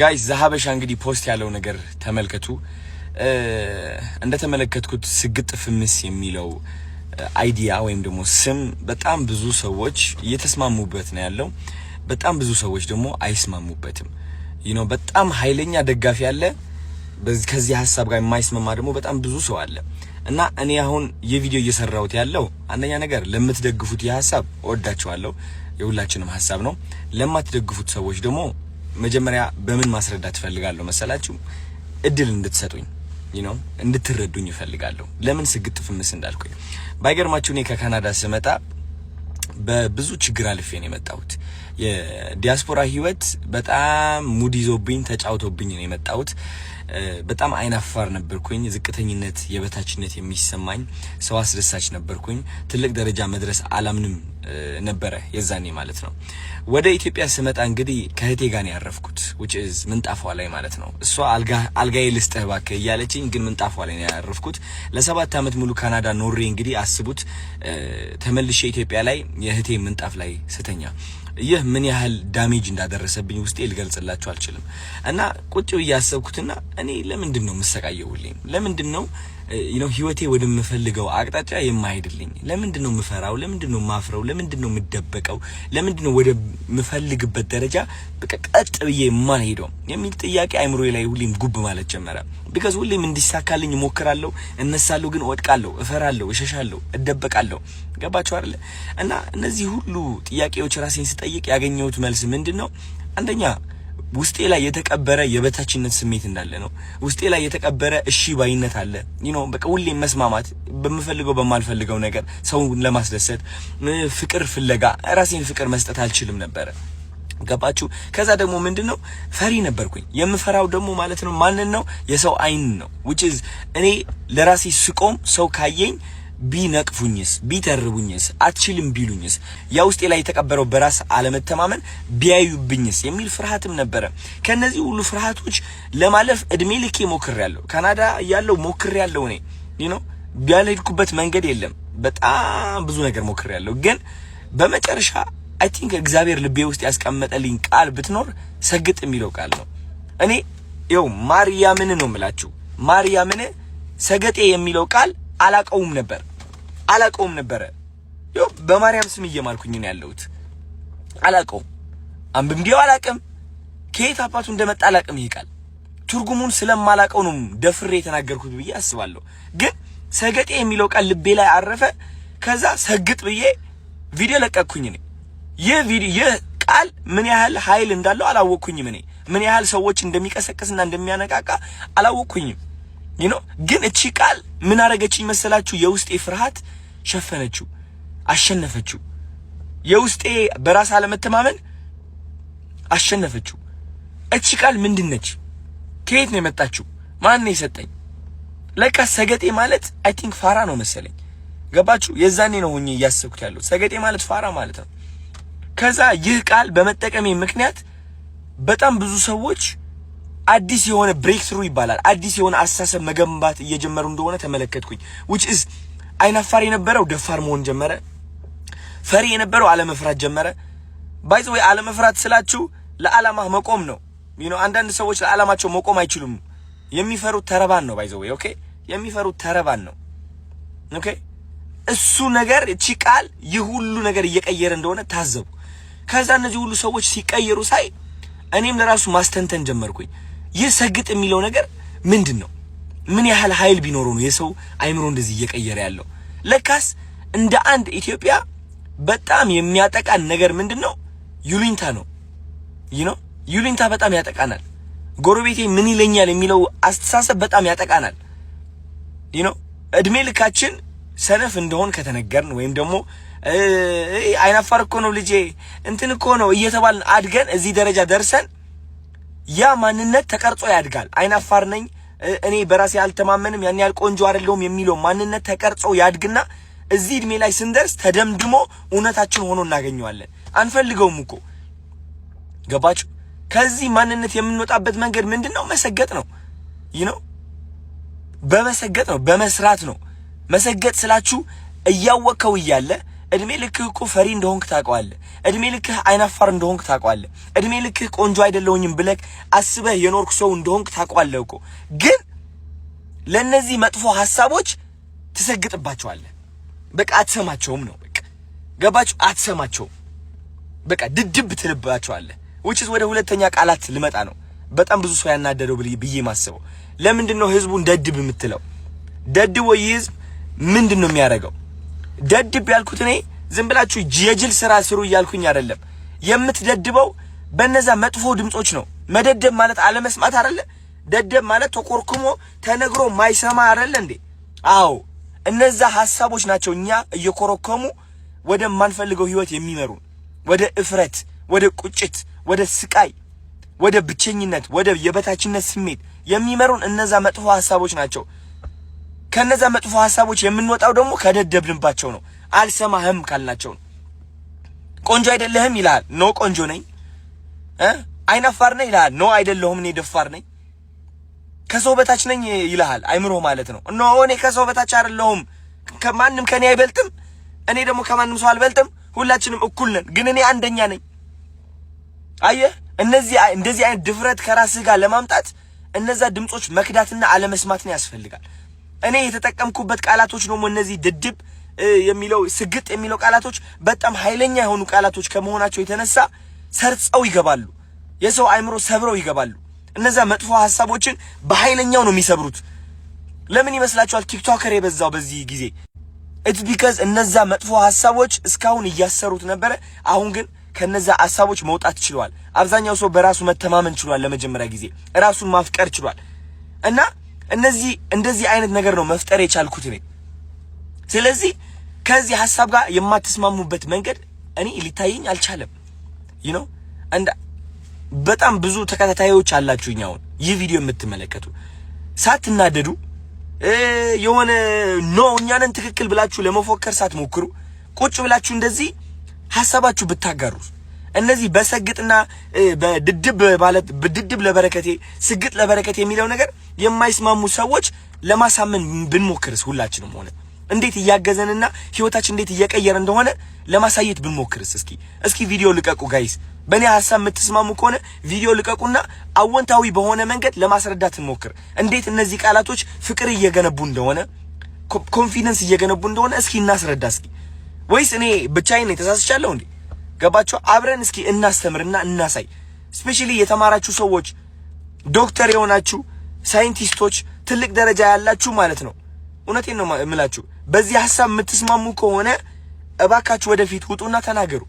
Guys፣ ዘሀበሻ እንግዲህ post ያለው ነገር ተመልከቱ። እንደተመለከትኩት ስግጥ ፍምስ የሚለው idea ወይም ደግሞ ስም በጣም ብዙ ሰዎች እየተስማሙበት ነው ያለው። በጣም ብዙ ሰዎች ደግሞ አይስማሙበትም። በጣም ኃይለኛ ደጋፊ አለ። ከዚህ ሀሳብ ጋር የማይስማማ ደግሞ በጣም ብዙ ሰው አለ። እና እኔ አሁን የቪዲዮ እየሰራሁት ያለው አንደኛ ነገር ለምትደግፉት የሀሳብ እወዳችኋለሁ፣ የሁላችንም ሀሳብ ነው። ለማትደግፉት ሰዎች ደግሞ መጀመሪያ በምን ማስረዳት እፈልጋለሁ መሰላችሁ? እድል እንድትሰጡኝ እንድትረዱኝ እፈልጋለሁ። ለምን ስግጥ ፍምስ እንዳልኩኝ። ባይገርማችሁ እኔ ከካናዳ ስመጣ በብዙ ችግር አልፌ ነው የመጣሁት። የዲያስፖራ ህይወት በጣም ሙድ ይዞብኝ ተጫውቶብኝ ነው የመጣሁት። በጣም አይናፋር ነበርኩኝ። ዝቅተኝነት፣ የበታችነት የሚሰማኝ ሰው አስደሳች ነበርኩኝ። ትልቅ ደረጃ መድረስ አላምንም ነበረ የዛኔ ማለት ነው። ወደ ኢትዮጵያ ስመጣ እንግዲህ ከእህቴ ጋር ነው ያረፍኩት፣ which is ምንጣፏ ላይ ማለት ነው። እሷ አልጋዬ ልስጥህ እባክህ እያለችኝ ግን ምንጣፏ ላይ ነው ያረፍኩት። ለ7 ዓመት ሙሉ ካናዳ ኖሬ እንግዲህ አስቡት ተመልሼ ኢትዮጵያ ላይ የእህቴ ምንጣፍ ላይ ስተኛ ይህ ምን ያህል damage እንዳደረሰብኝ ውስጤ ልገልጽላችሁ አልችልም። እና ቁጭ ብዬ ያሰብኩትና እኔ ለምንድን ነው የምሰቃየው? ሁሌም ለምንድን ነው ህይወቴ ወደምፈልገው አቅጣጫ የማይሄድልኝ? ለምንድን ነው የምፈራው? ለምንድን ነው የማፍረው? ለምንድን ነው የምደበቀው? ለምንድን ነው ወደ ምፈልግበት ደረጃ በቃ ቀጥ ብዬ የማልሄደው የሚል ጥያቄ አይምሮዬ ላይ ሁሌም ጉብ ማለት ጀመረ። Because ሁሌም እንዲሳካልኝ እሞክራለሁ፣ እነሳለሁ፣ ግን እወድቃለሁ፣ እፈራለሁ፣ እሸሻለሁ፣ እደበቃለሁ። ገባችሁ አይደለ? እና እነዚህ ሁሉ ጥያቄዎች ራሴን ስጠይቅ ያገኘሁት መልስ ምንድን ነው? አንደኛ ውስጤ ላይ የተቀበረ የበታችነት ስሜት እንዳለ ነው። ውስጤ ላይ የተቀበረ እሺ ባይነት አለ። በቃ ሁሌም መስማማት በምፈልገው በማልፈልገው ነገር ሰውን ለማስደሰት ፍቅር ፍለጋ ራሴን ፍቅር መስጠት አልችልም ነበረ። ገባችሁ? ከዛ ደግሞ ምንድነው ፈሪ ነበርኩኝ። የምፈራው ደግሞ ማለት ነው ማንን ነው? የሰው አይን ነው። Which is እኔ ለራሴ ስቆም ሰው ካየኝ ቢነቅፉኝስ፣ ቢተርቡኝስ፣ አትችልም ቢሉኝስ፣ ያ ውስጤ ላይ የተቀበረው በራስ አለመተማመን ቢያዩብኝስ የሚል ፍርሃትም ነበረ። ከነዚህ ሁሉ ፍርሃቶች ለማለፍ እድሜ ልኬ ሞክሬያለሁ። ካናዳ እያለሁ ሞክሬያለሁ። እኔ ያልሄድኩበት መንገድ የለም። በጣም ብዙ ነገር ሞክሬያለሁ። ግን በመጨረሻ I think እግዚአብሔር ልቤ ውስጥ ያስቀመጠልኝ ቃል ብትኖር ሰግጥ የሚለው ቃል ነው። እኔ ይኸው ማርያምን ነው የምላችሁ። ማርያምን ሰገጤ የሚለው ቃል አላቀውም ነበር አላቀውም ነበረ። ይኸው በማርያም ስም እየማልኩኝ ነው ያለሁት። አላቀውም፣ አንብቤው አላቅም፣ ከየት አባቱ እንደመጣ አላቅም። ይሄ ቃል ትርጉሙን ስለማላቀው ነው ደፍሬ የተናገርኩት ብዬ አስባለሁ። ግን ሰገጤ የሚለው ቃል ልቤ ላይ አረፈ። ከዛ ሰግጥ ብዬ ቪዲዮ ለቀቅኩኝ እኔ። ይህ ቪዲዮ ይህ ቃል ምን ያህል ኃይል እንዳለው አላወቅኩኝም። እኔ ምን ያህል ሰዎች እንደሚቀሰቅስና እንደሚያነቃቃ አላወቅኩኝም። ግን እቺ ቃል ምን አረገችኝ መሰላችሁ? የውስጤ ፍርሃት ሸፈነችው፣ አሸነፈችው። የውስጤ በራስ አለመተማመን አሸነፈችው። እቺ ቃል ምንድን ነች? ከየት ነው የመጣችው? ማን ነው የሰጠኝ? ለካ ሰገጤ ማለት I think ፋራ ነው መሰለኝ። ገባችሁ? የዛኔ ነው ሆኜ እያሰብኩት ያለው ሰገጤ ማለት ፋራ ማለት ነው። ከዛ ይህ ቃል በመጠቀሜ ምክንያት በጣም ብዙ ሰዎች አዲስ የሆነ breakthrough ይባላል አዲስ የሆነ አስተሳሰብ መገንባት እየጀመሩ እንደሆነ ተመለከትኩኝ። Which is አይናፋር የነበረው ደፋር መሆን ጀመረ። ፈሪ የነበረው አለመፍራት ጀመረ። By the way አለመፍራት ስላችሁ ለዓላማ መቆም ነው። አንዳንድ ሰዎች ለዓላማቸው መቆም አይችሉም። የሚፈሩት ተረባን ነው። By the way, okay፣ የሚፈሩት ተረባን ነው። Okay፣ እሱ ነገር እቺ ቃል ይህ ሁሉ ነገር እየቀየረ እንደሆነ ታዘብኩ። ከዛ እነዚህ ሁሉ ሰዎች ሲቀየሩ ሳይ እኔም ለራሱ ማስተንተን ጀመርኩኝ። ይህ ሰግጥ የሚለው ነገር ምንድን ነው? ምን ያህል ኃይል ቢኖረው ነው የሰው አይምሮ እንደዚህ እየቀየረ ያለው? ለካስ እንደ አንድ ኢትዮጵያ በጣም የሚያጠቃን ነገር ምንድን ነው? ይሉኝታ ነው። ይሉኝታ በጣም ያጠቃናል። ጎረቤቴ ምን ይለኛል የሚለው አስተሳሰብ በጣም ያጠቃናል። እድሜ ልካችን ሰነፍ እንደሆን ከተነገርን ወይም ደግሞ አይናፋር እኮ ነው ልጄ እንትን እኮ ነው እየተባልን አድገን እዚህ ደረጃ ደርሰን ያ ማንነት ተቀርጾ ያድጋል። አይናፋር ነኝ እኔ፣ በራሴ አልተማመንም፣ ያን ያህል ቆንጆ አይደለሁም የሚለው ማንነት ተቀርጾ ያድግና እዚህ እድሜ ላይ ስንደርስ ተደምድሞ እውነታችን ሆኖ እናገኘዋለን። አንፈልገውም እኮ፣ ገባችሁ? ከዚህ ማንነት የምንወጣበት መንገድ ምንድን ነው? መሰገጥ ነው። በመሰገጥ ነው፣ በመስራት ነው። መሰገጥ ስላችሁ እያወቅከው እያለ እድሜ ልክህ እኮ ፈሪ እንደሆንክ ታውቀዋለህ። እድሜ ልክህ አይናፋር እንደሆንክ ታውቀዋለህ። እድሜ ልክህ ቆንጆ አይደለሁኝም ብለህ አስበህ የኖርክ ሰው እንደሆንክ ታውቀዋለህ እኮ። ግን ለእነዚህ መጥፎ ሀሳቦች ትሰግጥባቸዋለህ። በቃ አትሰማቸውም ነው። በቃ ገባችሁ? አትሰማቸውም። በቃ ድድብ ትልባቸዋለህ። Which is ወደ ሁለተኛ ቃላት ልመጣ ነው። በጣም ብዙ ሰው ያናደደው ብዬ ማስበው ለምንድን ነው ህዝቡን ደድብ የምትለው? ደድቦ ይህ ህዝብ ምንድን ነው የሚያደርገው? ደድብ ያልኩት እኔ ዝም ብላችሁ የጅል ስራ ስሩ እያልኩኝ አይደለም። የምትደድበው በነዛ መጥፎ ድምጾች ነው። መደደብ ማለት አለመስማት አይደለ? ደደብ ማለት ተኮርኩሞ ተነግሮ ማይሰማ አይደለ እንዴ? አዎ፣ እነዛ ሀሳቦች ናቸው እኛ እየኮረኮሙ ወደማንፈልገው ህይወት የሚመሩን፣ ወደ እፍረት፣ ወደ ቁጭት፣ ወደ ስቃይ፣ ወደ ብቸኝነት፣ ወደ የበታችነት ስሜት የሚመሩን እነዛ መጥፎ ሀሳቦች ናቸው። ከነዛ መጥፎ ሀሳቦች የምንወጣው ደግሞ ከደደብንባቸው ነው። አልሰማህም ካልናቸው ነው። ቆንጆ አይደለህም ይልሃል። No፣ ቆንጆ ነኝ። አይናፋር ነህ ይልሃል። No፣ አይደለሁም፣ እኔ ደፋር ነኝ። ከሰው በታች ነኝ ይልሃል። አይምሮ ማለት ነው። No፣ እኔ ከሰው በታች አይደለሁም። ከማንም ከኔ አይበልጥም። እኔ ደግሞ ከማንም ሰው አልበልጥም። ሁላችንም እኩል ነን፣ ግን እኔ አንደኛ ነኝ። አየህ፣ እነዚህ እንደዚህ አይነት ድፍረት ከራስህ ጋር ለማምጣት እነዛ ድምጾች መክዳትና አለመስማትን ያስፈልጋል። እኔ የተጠቀምኩበት ቃላቶች ደግሞ እነዚህ ድድብ የሚለው፣ ስግጥ የሚለው ቃላቶች በጣም ኃይለኛ የሆኑ ቃላቶች ከመሆናቸው የተነሳ ሰርጸው ይገባሉ። የሰው አእምሮ ሰብረው ይገባሉ። እነዛ መጥፎ ሀሳቦችን በኃይለኛው ነው የሚሰብሩት። ለምን ይመስላችኋል TikToker የበዛው በዚህ ጊዜ? It's because እነዛ መጥፎ ሀሳቦች እስካሁን እያሰሩት ነበረ። አሁን ግን ከነዛ ሀሳቦች መውጣት ችሏል። አብዛኛው ሰው በራሱ መተማመን ችሏል። ለመጀመሪያ ጊዜ ራሱን ማፍቀር ችሏል። እና እነዚህ እንደዚህ አይነት ነገር ነው መፍጠር የቻልኩት እኔ። ስለዚህ ከዚህ ሀሳብ ጋር የማትስማሙበት መንገድ እኔ ሊታየኝ አልቻለም። And በጣም ብዙ ተከታታዮች አላችሁኝ። አሁን ይህ ቪዲዮ የምትመለከቱ ሳትናደዱ፣ የሆነ no እኛንን ትክክል ብላችሁ ለመፎከር ሳትሞክሩ፣ ቁጭ ብላችሁ እንደዚህ ሀሳባችሁ ብታጋሩ፣ እነዚህ በሰግጥና በድድብ ማለት በድድብ ለበረከቴ፣ ስግጥ ለበረከቴ የሚለው ነገር የማይስማሙ ሰዎች ለማሳመን ብንሞክርስ፣ ሁላችንም ሆነ እንዴት እያገዘንና ህይወታችን እንዴት እየቀየረ እንደሆነ ለማሳየት ብንሞክርስ? እስኪ ቪዲዮ ልቀቁ guys። በእኔ ሀሳብ የምትስማሙ ከሆነ ቪዲዮ ልቀቁና አወንታዊ በሆነ መንገድ ለማስረዳት እንሞክር። እንዴት እነዚህ ቃላቶች ፍቅር እየገነቡ እንደሆነ፣ confidence እየገነቡ እንደሆነ እስኪ እናስረዳ እስኪ። ወይስ እኔ ብቻዬን ነኝ፣ ተሳስቻለሁ እንዴ? ገባችሁ? አብረን እስኪ እናስተምርና እናሳይ። Especially የተማራችሁ ሰዎች፣ ዶክተር የሆናችሁ፣ ሳይንቲስቶች፣ ትልቅ ደረጃ ያላችሁ ማለት ነው። እውነቴን ነው የምላችሁ። በዚህ ሀሳብ የምትስማሙ ከሆነ እባካችሁ ወደፊት ውጡና ተናገሩ።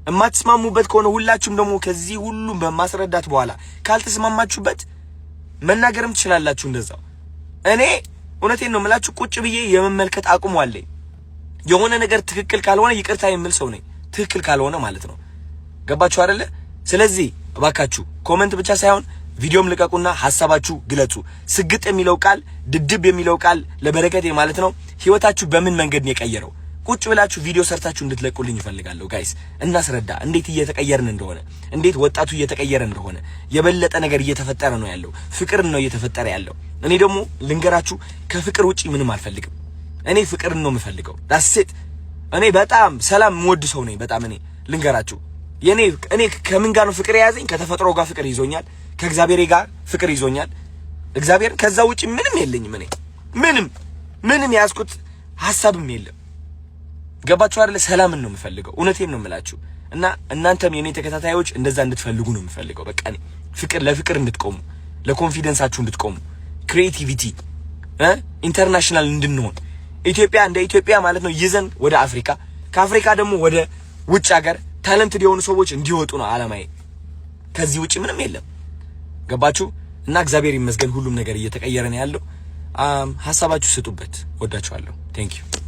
የማትስማሙበት ከሆነ፣ ሁላችሁም ደግሞ ከዚህ ሁሉም በማስረዳት በኋላ ካልተስማማችሁበት መናገርም ትችላላችሁ። እንደዛው እኔ እውነቴን ነው የምላችሁ፣ ቁጭ ብዬ የመመልከት አቅሙ አለኝ። የሆነ ነገር ትክክል ካልሆነ ይቅርታ የምል ሰው ነኝ። ትክክል ካልሆነ ማለት ነው። ገባችሁ አይደለ? ስለዚህ እባካችሁ comment ብቻ ሳይሆን ቪዲዮም ልቀቁና ሀሳባችሁ ግለጹ። ስግጥ የሚለው ቃል፣ ድድብ የሚለው ቃል ለበረከቴ ማለት ነው፣ ህይወታችሁ በምን መንገድ ነው የቀየረው? ቁጭ ብላችሁ ቪዲዮ ሰርታችሁ እንድትለቁልኝ እፈልጋለሁ። Guys፣ እናስረዳ እንዴት እየተቀየርን እንደሆነ፣ እንዴት ወጣቱ እየተቀየረ እንደሆነ። የበለጠ ነገር እየተፈጠረ ነው ያለው። ፍቅር ነው እየተፈጠረ ያለው። እኔ ደግሞ ልንገራችሁ፣ ከፍቅር ውጪ ምንም አልፈልግም። እኔ ፍቅርን ነው የምፈልገው። That's it። እኔ በጣም ሰላም የምወድ ሰው ነኝ። በጣም እኔ ልንገራችሁ፣ የኔ እኔ ከምን ጋር ነው ፍቅር የያዘኝ? ከተፈጥሮ ጋር ፍቅር ይዞኛል። ከእግዚአብሔር ጋር ፍቅር ይዞኛል። እግዚአብሔር፣ ከዛ ውጪ ምንም የለኝም። እኔ ምንም ምንም የያዝኩት ሀሳብም የለም። ገባችሁ አይደለ? ሰላምን ነው የምፈልገው። እውነቴን ነው የምላችሁ። እና እናንተም የኔ ተከታታዮች እንደዛ እንድትፈልጉ ነው የምፈልገው። በቃ እኔ ፍቅር ለፍቅር እንድትቆሙ፣ ለ confidence ኣችሁ እንድትቆሙ፣ creativity international እንድንሆን፣ ኢትዮጵያ እንደ ኢትዮጵያ ማለት ነው ይዘን ወደ አፍሪካ፣ ከአፍሪካ ደግሞ ወደ ውጭ ሀገር talented የሆኑ ሰዎች እንዲወጡ ነው አላማዬ። ከዚህ ውጭ ምንም የለም። ገባችሁ? እና እግዚአብሔር ይመስገን ሁሉም ነገር እየተቀየረ ነው ያለው። ሀሳባችሁ ስጡበት። ወዳችኋለሁ። Thank you.